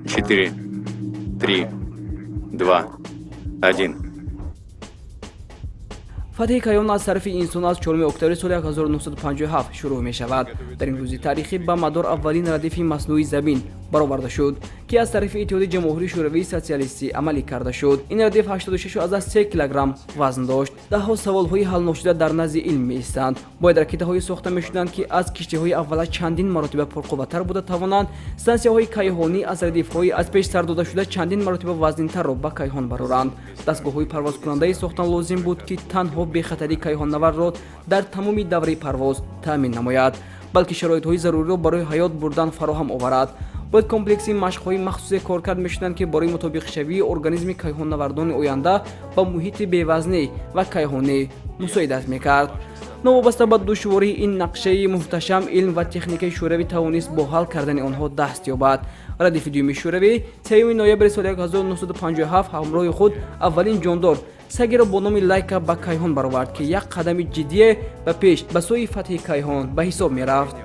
Четыре, три, два, один. Фатҳи кайҳон аз тарафи инсон аз 4 октябри соли 1957 шурӯъ мешавад. Дар ин рӯзи таърихӣ ба мадор аввалин радифи маснӯи Замин бароварда шуд, ки аз тарафи Иттиҳоди Ҷамоҳирии Шӯравии Социалистӣ амалӣ карда шуд. Ин радиф 86,3 килограмм вазн дошт. Даҳҳо саволҳои ҳалношуда дар назди илм меистанд. Бояд ракетаҳое сохта мешуданд, ки аз киштиҳои аввала чандин маротиба пурқувваттар буда тавонанд стансияҳои кайҳонӣ аз радифҳои аз пеш сар додашуда чандин маротиба вазнинтарро ба кайҳон бароранд. Дастгоҳҳои парвозкунандае сохтан лозим буд, ки танҳо бехатарии кайҳоннавардро дар тамоми давраи парвоз таъмин намояд, балки шароитҳои заруриро барои ҳаёт бурдан фароҳам оварад. Бояд комплекси машқҳои махсусе коркард мешуданд, ки барои мутобиқшавии организми кайҳоннавардони оянда ба муҳити бевазнӣ ва кайҳонӣ мусоидат мекард. Новобаста ба душвории ин нақшаи муҳташам, илм ва техникаи шӯравӣ тавонист бо ҳал кардани онҳо даст ёбад. Радифи дуюми шӯравӣ 3 ноябри соли 1957 ҳамроҳи худ аввалин ҷондор, сагеро бо номи Лайка, ба кайҳон баровард, ки як қадами ҷиддие ба пеш ба сӯи фатҳи кайҳон ба ҳисоб мерафт.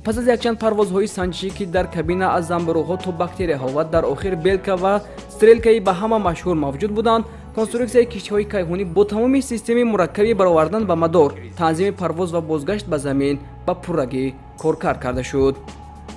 Пас аз якчанд парвозҳои санҷишӣ, ки дар кабина аз занбуруғҳо то бактерияҳо ва дар охир Белка ва Стрелкаи ба ҳама машҳур мавҷуд буданд, конструксияи киштиҳои кайҳонӣ бо тамоми системаи мураккаби баровардан ба мадор, танзими парвоз ва бозгашт ба замин ба пуррагӣ коркард карда шуд.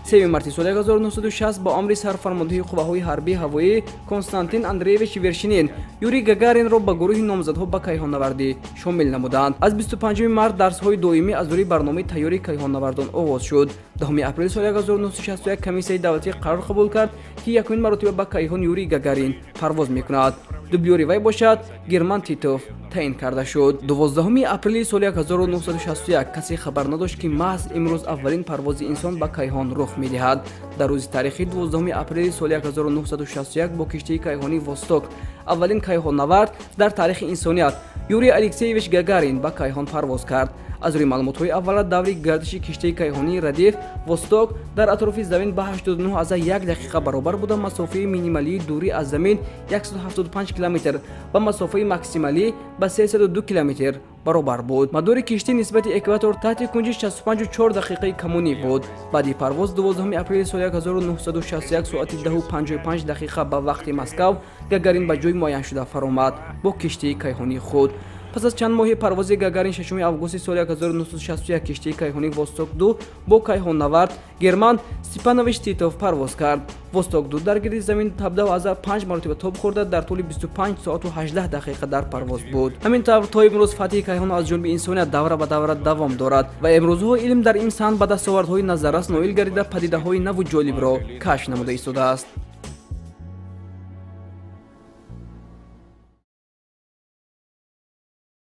3 марти соли 1960 бо амри сарфармондеҳи қувваҳои ҳарбии ҳавоӣ Константин Андреевич Вершинин Юрий Гагаринро ба гурӯҳи номзадҳо ба кайҳоннавардӣ шомил намуданд. Аз 25 март дарсҳои доимӣ аз рӯи барномаи тайёрии кайҳоннавардон оғоз шуд. 10 апрели соли 1961 комиссияи давлатӣ қарор қабул кард, ки якумин маротиба ба кайҳон Юрий Гагарин парвоз мекунад. Дублёри вай бошад, Герман Титов таъин карда шуд. 12 апрели соли 1961 касе хабар надошт, ки маҳз имрӯз аввалин парвози инсон ба кайҳон рух медиҳад. Дар рӯзи таърихии 12 апрели соли 1961 бо киштии кайҳонии «Восток» аввалин кайҳоннавард дар таърихи инсоният, Юрий Алексеевич Гагарин, ба кайҳон парвоз кард. Аз рӯи маълумотҳои аввала, даври гардиши киштии кайҳонии радиф «Восток» дар атрофи замин ба 89,1 дақиқа баробар буда, масофаи минималии дурӣ аз замин 175 километр ва масофаи максималӣ ба 302 километр баробар буд. Мадори киштӣ нисбати экватор таҳти кунҷи 65,4 дақиқаи камонӣ буд. Баъди парвоз 12 апрели соли 1961 соати 10:55 дақиқа ба вақти Москав Гагарин ба ҷои муайяншуда фаромад бо киштии кайҳонии худ. Пас аз чанд моҳи парвози Гагарин, 6 августи соли 1961 киштии кайҳонии «Восток 2» бо кайҳоннавард Герман Степанович Титов парвоз кард. «Восток 2» дар гирди замин 17,5 маротиба тоб хӯрда, дар тӯли 25 соату 18 дақиқа дар парвоз буд. Ҳамин тавр, то имрӯз фатҳи кайҳон аз ҷониби инсоният давра ба давра давом дорад ва имрӯзҳо илм дар ин самт ба дастовардҳои назаррас ноил гардида, падидаҳои наву ҷолибро кашф намуда истодааст.